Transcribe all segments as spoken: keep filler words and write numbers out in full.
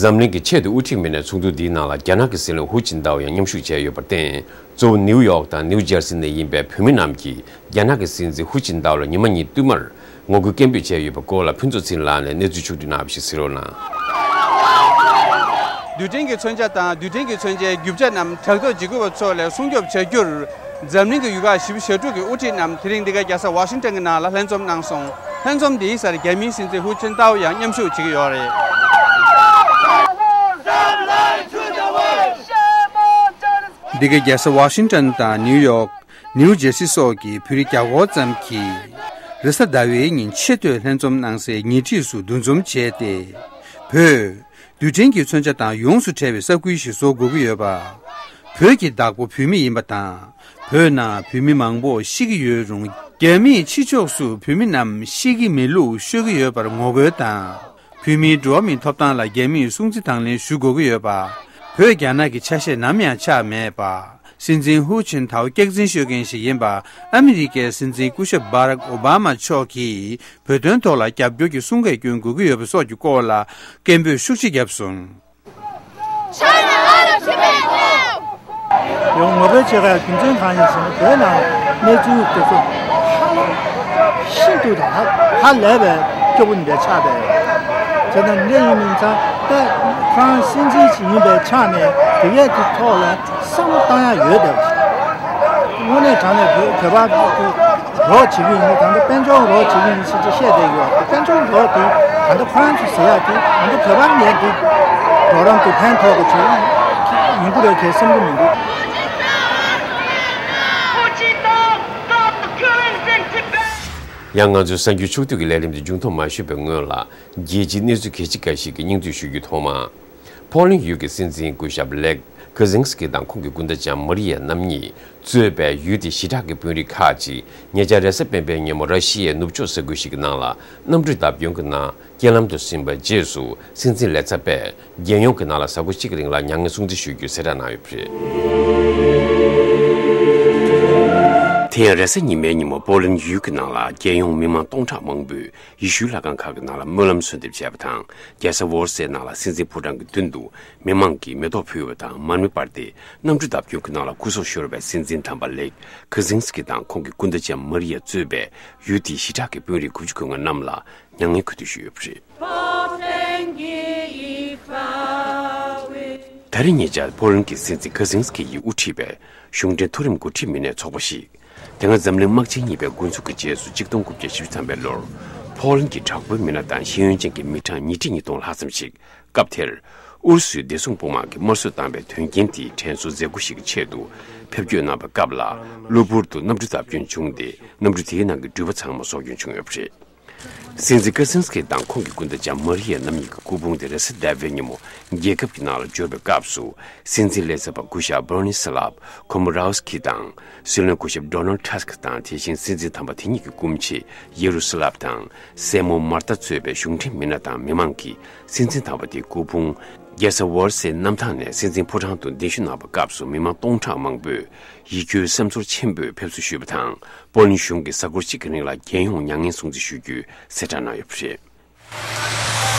འཛམ་གླིང་གི་ཆེས་མཐོའི་དབུ་ཁྲིད་མི་སྣའི་ཚོགས་འདུ་འདིའི་ནང་ལ་རྒྱ་ནག་གི་སྲིད་བློན་ཧུའུ་ཅིན་ཏའོ་ཡང་མཉམ་ཞུགས་བྱས་ཡོད་པར་བརྟེན། གཙོ་བོ་ནིའུ་ཡོག་དང་ནིའུ་ཇར་སི་ནས་ཡིན་པའི་བོད་མི་རྣམས་ཀྱིས་རྒྱ་ནག་གི་སྲིད་འཛིན་ཧུའུ་ཅིན་ཏའོ་ལ་ཉི་མ་གཉིས་བསྟུད་མར་ངོ་རྒོལ་སྐད་འབོད་བྱས་ཡོད་པའི་སྐོར་ལ་ཕུན་ཚོགས་ཚེ་རིང་ལགས་ནས་གནས་ཚུལ་ཕྱོགས་བསྒྲིགས་གནང་བ་ཞིག་གཟིགས་རོགས་གནང་། རྡུལ་ཕྲན་གྱི་མཚོན་ཆ་དང་རྡུལ་ཕྲན་གྱི་མཚོན་ཆའི་རྒྱུ་ཆ་རྣམས་ཕྲག་དོག་བྱེད་དགོས་པ་ཚོ་ལས་སྲུང་སྐྱོབ་བྱ་རྒྱུར། འཛམ་གླིང་གི་ཡུལ་ཁག་བཞི་བཅུ་ཞེ་དྲུག་གི་དབུ་ཁྲིད་རྣམས་དེ་རིང་འདི་ག་རྒྱལ་ས་ཝ་ཤིང་ཏོན་གྱི་ནང་ལ་ལྷན་འཛོམས་གནང་སོང་། ལྷན་འཛོམས་འདིའི་སར་རྒྱ་མིའི་སྲིད་འཛིན་ཧུའུ་ཅིན་ཏའོ་ཡང་མཉམ་ཞུགས་བྱེད་ཀྱི་ཡོད་རེད། འདི་ག་རྒྱལ་ས་ཝ་ཤིང་ཏོན་དང་ནིའུ་ཡོག་ནིའུ་ཇེར་སི་སོགས་ཀྱི་བོད་རིགས་རྒྱ་སྒོར་ཙམ་གྱིས་རེས་གཟའ་ཟླ་བའི་ཉིན་ཆེས་མཐོའི་ལྷན་འཛོམས་གནང་སའི་ཉེ་འཁྲིས་སུ་འདུ་འཛོམས་བྱས་ཏེ། བོད། རྡུལ་ཕྲན་གྱི་མཚོན་ཆ་དང་ཡོངས་སུ་བྲལ་བའི་ས་ཁུལ་ཞིག་བཟོ་དགོས་ཀྱི་ཡོད་པ། བོད་ཀྱི་བདག་པོ་བོད་མི་ཡིན་པ་དང་། བོད་ནང་བོད་མི་མང་པོ་ཤི་གི་ཡོད་རུང་། རྒྱ་མིས་ཕྱི་ཕྱོགས་སུ་བོད་མི་རྣམས་ཤི་གི་མེད་ལུགས་ཤོད་ཀྱི་ཡོད་པར་ངོ་རྒོལ་དང་། བོད་མིའི་འགྲོ་བ་མིའི་ཐོབ་ཐང་ལ་རྒྱ་མིས་སྲུང་བརྩི་དང་ལེན་ཞུ་དགོས་ཀྱི་ཡོད་པ། བོད་རྒྱ་ནག་གི་ཆ་ཤས་ནམ་ཡང་ཆགས་མེད་པ། སྲིད་འཛིན་ཧུའུ་ཅིན་ཐའོ་སྐྱག་རྫུན་ཤོད་མཁན་ཞིག་ཡིན་པ། ཨ་མི་རི་ཀའི་སྲིད་འཛིན་སྐུ་ཞབས་བྷ་རག་ཨོ་བྷ་མ་མཆོག་གིས་བོད་དོན་ཐོག་ལ་རྒྱབ་སྐྱོར་གྱི་གསུང་སྐད་སྐྱོན་དགོས་ཀྱི་ཡོད་པ་སོགས་ཀྱི་སྐོར་ལ་སྐད་འབོད་ཤུགས་ཆེ་བརྒྱབ་སོང་། China out of Tibet now! ཡང་ངོ་རྒོལ་བྱེད་མཁན་རྒྱུ་མཚན་གང་ཡིན་ཟེར་ན། བོད་ནང་གནས་ཚུལ་དེ་ཚོ་ཧ་ལས་ཤིན་ཏུ་དང་ཧ་ཧ་ལས་པའི་སྐྱོ་པོ་འདྲ་ཆགས་པས། བྱས་ཙང་འདི་ཡིན་མིན་ཙང་ད་ཁོ་རང་སྲིད་འཛིན་ཞིག་ཡིན་པའི་ཆ་ནས་དེ་གས་ཀྱི་ཐོག་ལ་བསམ་བློ་བཏང་ཡ་ཡོད་བསྡད་པ་ཞིག་དངོས་གནས་དྲང་གནས་བོད་བོད་པ་རོགས་བྱེད་ཀྱི་ཡིན་ན། ད་ལྟ་དཔལ་འབྱོར་རོགས་བྱེད་ཀྱི་ཡིན་ཟེར་ཏེ་བཤད་བསྡད་ཡོད། དཔལ་འབྱོར་རོགས་དེ་ད་ལྟ་ཁོ་རང་ཚོས་ཟེར་ཡག་དེ་ད་ལྟ་བོད་པ་ངས་འདི་རོགས་རམ་དེ་ཕན་ཐོགས་པ་ཅིག་ཡིན་གྱི་རེད་ཟེར་བསམ་གྱི་མི་འདུག་ཡང་ང་ཚོའི་གསར་འགྱུར་ཕྱོགས་བསྡུས་ཀྱི་ལས་རིམ་འདི་མཇུག་བསྡོམས་མ་ཞུས་པའི་སྔོན་ལ། རྒྱལ་སྤྱིའི་གནས་ཚུལ་གལ་ཆེ་འགའ་ཞིག་གི་སྙིང་བསྡུས་ཞུ་རྒྱུ་ཐོག་མ། ཕོ་ལན་ཡུལ་གྱི་སྲིད་འཛིན་སྐུ་ཞབས་ལེག་ཁ་ཟིན་སྐི་དང་ཁོང་གི་སྐུ་ཟླ་ལྕམ་མ་རི་ཡ་རྣམ་གཉིས་གཙོས་པའི་ཡུལ་དེའི་ཞི་དྲག་གི་དཔོན་རིགས་ཁག་ཅིག་ཉེ་ཆར་རེས་གཟའ་སྤེན་པའི་ཉིན་མོ་ར་ཤི་ཡའི་ནུབ་ཕྱོགས་ས་ཁུལ་ཞིག་གི་ནང་ལ་གནམ་གྲུ་བརྡབ་སྐྱོན་གྱི་ནང་རྐྱེན་ལམ་དུ་ཟིན་པའི་རྗེས་སུ། སྲིད་འཛིན་ལས་ཚབ་པས་རྒྱལ་ཡོངས་ཀྱི་ནང་ལ་གཟའ་འཁོར་གཅིག་གི་རིང་ལ་མྱ་ངན་སྲུང་བརྩི་ཞུ་རྒྱུའི་གསལ་བསྒྲགས་གནང་ཡོད་པ་རེད། དེ་ཡང་རེས་གཟའ་ཉི་མའི་ཉིན་མོ་པོ་ལན་ཡུལ་གྱི་ནང་ལ་རྒྱལ་ཡོངས་མི་མང་སྟོང་ཕྲག་མང་པོས་ཡེ་ཤུའི་ལྷ་ཁང་ཁག་གི་ནང་ལ་སྨོན་ལམ་གསོལ་འདེབས་བྱས་པ་དང་། རྒྱལ་ས་ཝོར་སེ་ནང་ལ་སྲིད་འཛིན་ཕོ་བྲང་གི་མདུན་དུ་མི་མང་གིས་མེ་ཏོག་ཕུལ་བ་དང་། མར་མེ་སྤར་ཏེ་གནམ་གྲུ་བརྡབ་སྐྱོན་གྱི་ནང་ལ་སྐུ་སྲོག་ཤོར་བའི་སྲིད་འཛིན་དམ་པ་ལེག་ཁ་ཟིན་སྐི་དང་ཁོང་གི་སྐུ་ཟླ་ལྕམ་མ་རི་ཡ་གཙོས་པའི་ཡུལ་དེའི་ཞི་དྲག་གི་དཔོན་རིགས་དགུ་བཅུ་གོ་ལྔ་རྣམས་ལ་མྱ་ངན་གུས་འདུད་ཞུས་ཡོད་པ་རེད། ད་རེས་ཉེ་ཆར་ཕོ་ལན་གྱི་སྲིད་འཛིན་ཁ་ཟིན་སྐི་ཡིས་དབུ་ཁྲིད་པའི་གཞུང་འབྲེལ་མཐོ་རིམ་འགོ་ཁྲིད་མི་སྣའི་ཚོགས་པ་ཞིག་དེ་སྔ་འཛམ་གླིང་དམག་ཆེན་གཉིས་པའི་འགོ་འཛུགས་ཀྱི་རྗེས་སུ་གཅིག་སྟོང་དགུ་བརྒྱ་བཞི་བཅུ་ཐམ་པའི་ལོར་ཕོ་ལན་གྱི་དྲག་པོའི་མི་སྣ་དང་ཤེས་ཡོན་ཅན་གྱི་མི་གྲངས་ཉིས་ཁྲི་ཉིས་སྟོང་ལྷག་ཙམ་ཞིག་སྐབས་དེར་ཨུ་རུ་སུའི་བདེ་སྲུང་དཔུང་དམག་གིས་དམར་གསོད་བཏང་བའི་དོན་རྐྱེན་དེའི་དྲན་གསོའི་མཛད་སྒོ་ཞིག་གི་ཆེད་དུ་ཕེབས་སྐྱོད་གནང་བའི་སྐབས་ལ། གློ་བུར་དུ་གནམ་གྲུ་བརྡབ་སྐྱོན་བྱུང་སྟེ། གནམ་གྲུ་དེའི་ནང་གི་འགྲུལ་པ་ཚང་མ་སྲོག་སྐྱོན་བྱུང་ཡོད་པ་རེད། སྲིད་འཛིན་ཀ་སིན་སྐི་དང་ཁོང་གི་སྐུ་ཟླ་ལྕམ་མ་རི་ཡ་རྣམ་གཉིས་ཀྱི་སྐུ་ཕུང་དེ་རེས་གཟའ་ཟླ་བའི་ཉིན་མོ་རྒྱལ་ཁབ་ཀྱི་ནང་ལ་འབྱོར་བའི་སྐབས་སུ། སྲིད་འཛིན་ལས་ཚབ་པ་སྐུ་ཞབས་བྷོ་ནི་སི་ལབ་ཁོ་མོ་རའོ་སི་ཀི་དང་། སྲིད་བློན་སྐུ་ཞབས་ཌོ་ནལ་ཊྲམ་སྐི་དང་། དེ་བཞིན་སྲིད་འཛིན་དམ་པ་དེ་གཉིས་ཀྱི་སྐུ་མཆེད་ཡེ་རུ་སི་ལབ་དང་། སྲས་མོ་མར་ཏཱ་གཙོས་པའི་གཞུང་འབྲེལ་མི་སྣ་དང་མི་མང་གིས་སྲིད་འཛིན་དམ་པ་དེའི་སྐུ་ཕུང་རྒྱལ་ས་ཝོར་སེ་གནམ་ཐང་ནས་སྲིད་འཛིན་ཕོ་བྲང་དུ་གདན་ཞུ་གནང་བའི་སྐབས་སུ། མི་མང་སྟོང་ཕྲག་མང་པོས་ཡིད་སྐྱོའི་སེམས་ཚོར་ཆེན་པོས་ཕེབས་བསུ་ཞུས་པ་དང་། པོ་ལན་གཞུང་གིས་གཟའ་འཁོར་གཅིག་གི་རིང་ལ་རྒྱལ་ཡོངས་མྱ་ངན་སྲུང་བརྩི་ཞུ་རྒྱུའི་གསལ་བསྒྲགས་གནང་ཡོད་པ་རེད།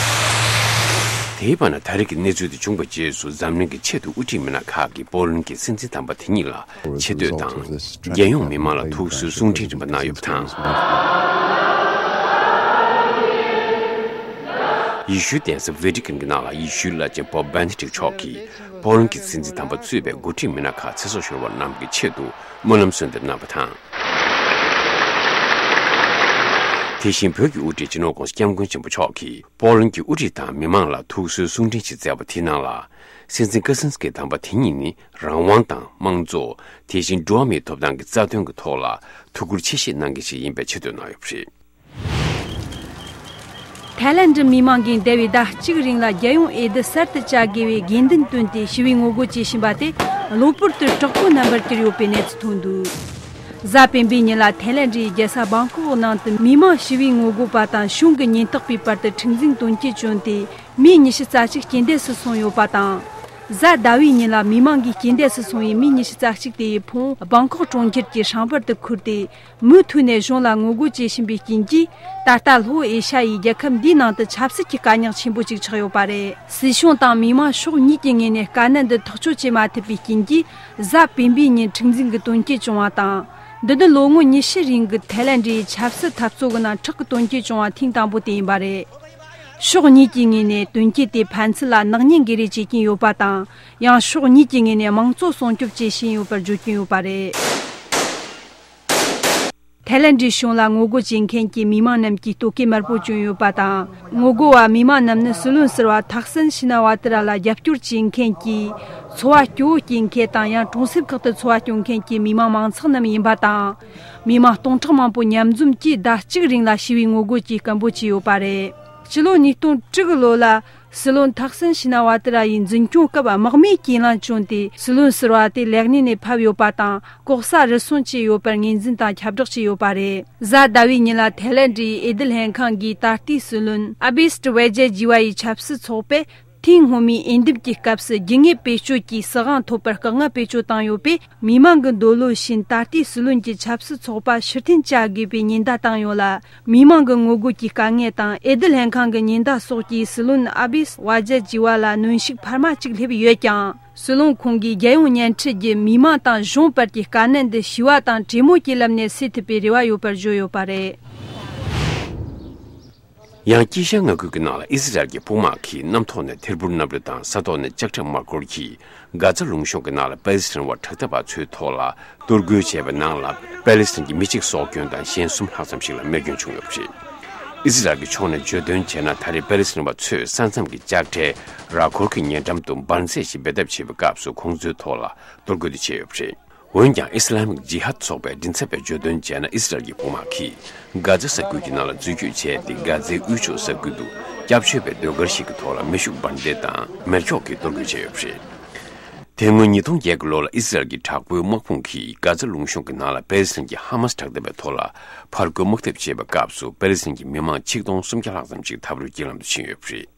དེའི་བར་ན། ད་རེས་ཀྱི་གནས་ཚུལ་དེ་བྱུང་བའི་རྗེས་སུ། འཛམ་གླིང་གི་ཆེས་མཐོའི་དབུ་ཁྲིད་མི་སྣ་ཁག་གིས་པོ་ལན་གྱི་སྲིད་འཛིན་དམ་པ་དེ་གཉིས་ལ་ཆེ་བསྟོད་དང་། རྒྱལ་ཡོངས་མི་མང་ལ་ཐུགས་གསོའི་གསུང་འཕྲིན་རིམ་པ་གནང་ཡོད་པ་དང་། ཡེ་ཤུའི་གདན་ས་ཝེ་ཏི་ཀན་གྱི་ནང་ལ་ཡེ་ཤུའི་བླ་ཆེན་པོབ་བེ་ནེ་ཏིག་མཆོག་གིས་པོ་ལན་གྱི་སྲིད་འཛིན་དམ་པ་གཙོས་པའི་འགོ་ཁྲིད་མི་སྣ་ཁག་ཚེ་སྲོག་ཤོར་བ་རྣམས་ཀྱི་ཆེད་དུ་སྨོན་ལམ་གསོལ་འདེབས་གནང་བ་དང་། དེ་བཞིན་བོད་ཀྱི་དབུ་ཁྲིད་སྤྱི་ནོར་༸གོང་ས་༸སྐྱབས་མགོན་ཆེན་པོ་མཆོག་གིས་པོ་ལན་གྱི་དབུ་ཁྲིད་དང་མི་མང་ལ་ཐུགས་གསོའི་གསུང་འཕྲིན་ཞིག་བསྩལ་བ་དེའི་ནང་ལ། སྲིད་འཛིན་ཀ་སིན་སྐི་དམ་པ་དེ་གཉིས་ནི་རང་དབང་དང་། དམངས་གཙོ། དེ་བཞིན་འགྲོ་བ་མིའི་ཐོབ་ཐང་གི་རྩ་དོན་གྱི་ཐོག་ལ་ཐུགས་ཁུར་ཆེ་བཞེས་གནང་མཁན་ཞིག་ཡིན་པའི་ཆེ་བསྟོད་གནང་ཡོད་པ་རེད། ཐའི་ལན་ཌི་མི་མང་གིས་འདས་པའི་ཟླ་གཅིག་རིང་ལ་རྒྱལ་ཡོངས་འོས་བསྡུ་གསར་དུ་བྱ་དགོས་པའི་དགོས་འདུན་བཏོན་ཏེ་ཞི་བའི་ངོ་རྒོལ་བྱེད་བཞིན་པ་དེ་གློ་བུར་དུ་དྲག་པོའི་རྣམ་པར་གྱུར་ཡོད་པའི་གནས་ཚུལ་ཐོན་འདུག་གཟའ་སྤེན་པའི་ཉིན་ལ་ཐའི་ལན་ཌིའི་རྒྱལ་ས་བང་ཀོག་ནང་དུ་མི་མང་ཞི་བའི་ངོ་རྒོལ་པ་དང་གཞུང་གི་ཉེན་རྟོག་པའི་བར་དུ་མཁྲེགས་འཛིན་དོན་རྐྱེན་བྱུང་སྟེ། མི་ཉི་ཤུ་རྩ་གཅིག་རྐྱེན་འདས་སུ་སོང་ཡོད་པ་དང་ གཟའ་ཟླ་བའི་ཉིན་ལ་མི་མང་གིས་སྐྱེལ་འདྲེན་སུ་སོང་བའི་མི་ཉི་ཤུ་རྩ་གཅིག་དེ་ཡི་ཕུང་བང་ཀོག་གྲོང་ཁྱེར་གྱི་ཧྲང་བར་དུ་ཁུར་ཏེ། མུ་མཐུད་ནས་གཞུང་ལ་ངོ་རྒོལ་བྱེད་བཞིན་པའི་རྐྱེན་གྱིས། ད་ལྟ་ལྷོ་ཨེ་ཤ་ཡའི་རྒྱལ་ཁབ་འདིའི་ནང་དུ་ཆབ་སྲིད་ཀྱི་དཀའ་རྙོག་ཆེན་པོ་ཅིག་ཆགས་ཡོད་པ་རེད། སྲིད་གཞུང་དང་མི་མང་ཕྱོགས་གཉིས་ཀྱི་ངོས་ནས་དཀའ་གནད་འདི་ཐག་གཅོད་བྱེད་མ་ཐུབ་པའི་རྐྱེན་གྱིས། གཟའ་སྤེན་པའི་ཉིན་འཁྲུག་འཛིང་གི་དོན་རྐྱེན་བྱུང་བ་དང་། འདི་ནི་ལོ་ངོ་ཉི་ཤུ་རིང་གི་ཐའི་ལན་ཌིའི་ཆབ་སྲིད་འཐབ་རྩོད་ཀྱི་ནང་ཁྲག་གི་དོན་རྐྱེན་བྱུང་བ་ཐེངས་དང་པོ་དེ་ཡིན་པ་རེད། ཕྱོགས་གཉིས་ཀྱི་ངོས་ནས་དོན་རྐྱེན་དེའི་ཕན་ཚུན་ལ་ནག་ཉེས་འགེལ་རེས་བྱེད་ཀྱིན་ཡོད་པ་དང་། ཡང་ཕྱོགས་གཉིས་ཀྱི་ངོས་ནས་དམངས་གཙོ་སྲུང་སྐྱོབ་བྱེད་བཞིན་ཡོད་པར་བརྗོད་ཀྱིན་ཡོད་པ་རེད། ཐའི་ལན་ཌིའི་གཞུང་ལ་ངོ་རྒོལ་བྱེད་མཁན་གྱི་མི་མང་རྣམས་ཀྱིས་ལྟོ་གོས་དམར་པོ་གྱོན་ཡོད་པ་དང་། ངོ་རྒོལ་བ་མི་མང་རྣམས་ནི་སྲིད་བློན་ཟུར་པ་ཐག་སན་ཤི་ན་ཝ་ཏི་ར་ལ་རྒྱབ་སྐྱོར་བྱེད་མཁན་གྱི་འཚོ་བ་སྐྱོ་བོ་སྐྱེལ་མཁན་དང་། ཡང་གྲོང་གསེབ་ཁག་ཏུ་འཚོ་བ་སྐྱོང་མཁན་གྱི་མི་མང་མང་ཚོགས་རྣམས་ཡིན་པ་དང་། མི་མང་སྟོང་ཕྲག་མང་པོ་མཉམ་འཛོམས་ཀྱིས་ཟླ་གཅིག་རིང་ལ་ཞི་བའི་ངོ་རྒོལ་གྱིས་སྐད་འབོད་བྱས་ཡོད་པ་རེད། ཕྱི་ལོ་ཉིས་སྟོང་དྲུག་གི་ལོ་ལ། སྲིད་བློན་ཐག་སན་ཤི་ན་ཝ་ཏི་ར་ཡི་འཛིན་སྐྱོང་སྐབས་དམག་མིས་རྐྱེན་ལམ་བྱུང་སྟེ། སྲིད་བློན་ཟུར་པ་དེ་ལས་གནས་ནས་ཕབ་ཡོད་པ་དང་། ལྐོག་ཟ་རུལ་སུངས་བྱས་ཡོད་པར་ངོས་འཛིན་དང་ཁྱབ་བསྒྲགས་བྱས་ཡོད་པ་རེད། གཟའ་ཟླ་བའི་ཉིན་ལ་ཐའི་ལན་ཌིའི་འོས་བསྡུ་ལྷན་ཁང་གིས་ད་ལྟའི་སྲིད་བློན་ཨ་བྷི་སི་ཏི་ཝེ་ཇེ་ཇི་ཝ་ཡི་ཆབ་སྲིད་ཚོགས་པས། ཐེངས་སྔོན་མའི་འོས་འདེམས་ཀྱི་སྐབས་སུ་རྒྱུ་དངོས་བེད་སྤྱོད་ཀྱིས་སྲིད་དབང་ཐོབ་པར་བཀག་ཉར་བེད་སྤྱོད་བཏང་ཡོད་པས། མི་མང་གི་འདོད་བློ་བཞིན་ད་ལྟའི་སྲིད་བློན་གྱི་ཆབ་སྲིད་ཚོགས་པ་ཕྱིར་འཐེན་བྱ་དགོས་པའི་ཉེན་བརྡ་བཏང་ཡོད་ལ། མི་མང་གི་ངོ་རྒོལ་གྱི་དཀའ་ངལ་དང་། འོས་བསྡུ་ལྷན་ཁང་གི་ཉེན་བརྡ་སོགས་ཀྱིས་སྲིད་བློན་ཨ་བྷི་སི་ཝ་ཇ་ཇི་ཝ་ལ་གནོན་ཤུགས་འཕར་མ་གཅིག་སླེབས་ཡོད་ཀྱང་། སྲིད་བློན་ཁོང་གིས་རྒྱལ་ཡོངས་བརྙན་འཕྲིན་བརྒྱུད་མི་མང་དང་གཞུང་བར་གྱི་དཀའ་གནད་འདི་ཞི་བ་དང་གྲོས་མོལ་གྱི་ལམ་ནས་སེལ་ཐུབ་པའི་རེ་བ་ཡོད་པར་བརྗོད་ཡོད་པ་རེད། ཡང་དཀྱིལ་ཤར་མངའ་ཁུལ་གྱི་ནང་ལ་ཨི་སི་རལ་གྱི་དཔུང་དམག་གིས་གནམ་ཐོག་ནས་ཐེར་འབུར་གནམ་གྲུ་དང་ས་ཐོག་ནས་ལྕགས་ཁྲབ་དམག་འཁོར་གྱིས་གྷ་ཛ་ལུང་གཤོང་གི་ནང་ལ་པ་ལི་སི་ཐན་བ་དྲག་འཐབ་པ་ཚོའི་ཐོག་ལ་གཏོར་རྒོལ་བྱས་པའི་ནང་ལ་པ་ལི་སི་ཐན་གྱི་མི་གཅིག་སྲོག་སྐྱོན་དང་གཞན་གསུམ་ལྷག་ཙམ་ཞིག་ལ་རྨས་སྐྱོན་བྱུང་ཡོད་པ་རེད། ཨི་སི་རལ་གྱི་ཕྱོགས་ནས་བརྗོད་དོན་བྱས་ན། ད་རེས་པ་ལི་སི་ཐན་བ་ཚོས་ས་མཚམས་ཀྱི་ལྕགས་ཁྲའི་ར་འཁོར་གྱི་ཉེ་འགྲམ་དུ་འབར་རྫས་ཤིག་སྦས་ཐབས་བྱེད་པའི་སྐབས་སུ་ཁོང་ཚོའི་ཐོག་ལ་གཏོར་རྒོལ་དེ་བྱས་ཡོད་པ་རེད། འོན་ཀྱང་། ཨི་སི་ལམ་ཇི་ཧད་ཚོགས་པའི་མགྲིན་ཚབ་པས་བརྗོད་དོན་བྱས་ན། ཨི་སི་རལ་གྱི་དཔུང་དམག་གིས་གྷ་ཛ་ས་ཁུལ་གྱི་ནང་ལ་འཛུལ་སྐྱོད་བྱས་ཏེ། གྷ་ཛའི་དབུས་ཕྱོགས་ས་ཁུལ་དུ་སྐྱབས་བཅོལ་བའི་ཟློས་གར་ཞིག་གི་ཐོག་ལ་མེ་ཤུགས་འབར་མདེལ་དང་མེ་སྒྱོགས་ཀྱིས་གཏོར་རྒོལ་བྱས་ཡོད་པ་རེད། དེ་སྔོན་ཉིས་སྟོང་བརྒྱད་ཀྱི་ལོ་ལ་ཨི་སི་རལ་གྱི་དྲག་པོའི་དམག་དཔུང་གིས་གྷ་ཛ་ལུང་གཤོང་གི་ནང་ལ་པ་ལི་སི་ཐན་གྱི་ཧ་མ་སི་དྲག་འཐབ་པའི་ཐོག་ལ་ཕར་རྒོལ་དམག་འཐབ་བྱེད་པའི་སྐབས་སུ། པ་ལི་སི་ཐན་གྱི་མི་མང་ཆིག་སྟོང་སུམ་བརྒྱ་ལྷག་ཙམ་ཞིག་ཐབས་རོགས་ཀྱི་ལམ་དུ་ཕྱིན་ཡོད་པ་རེད།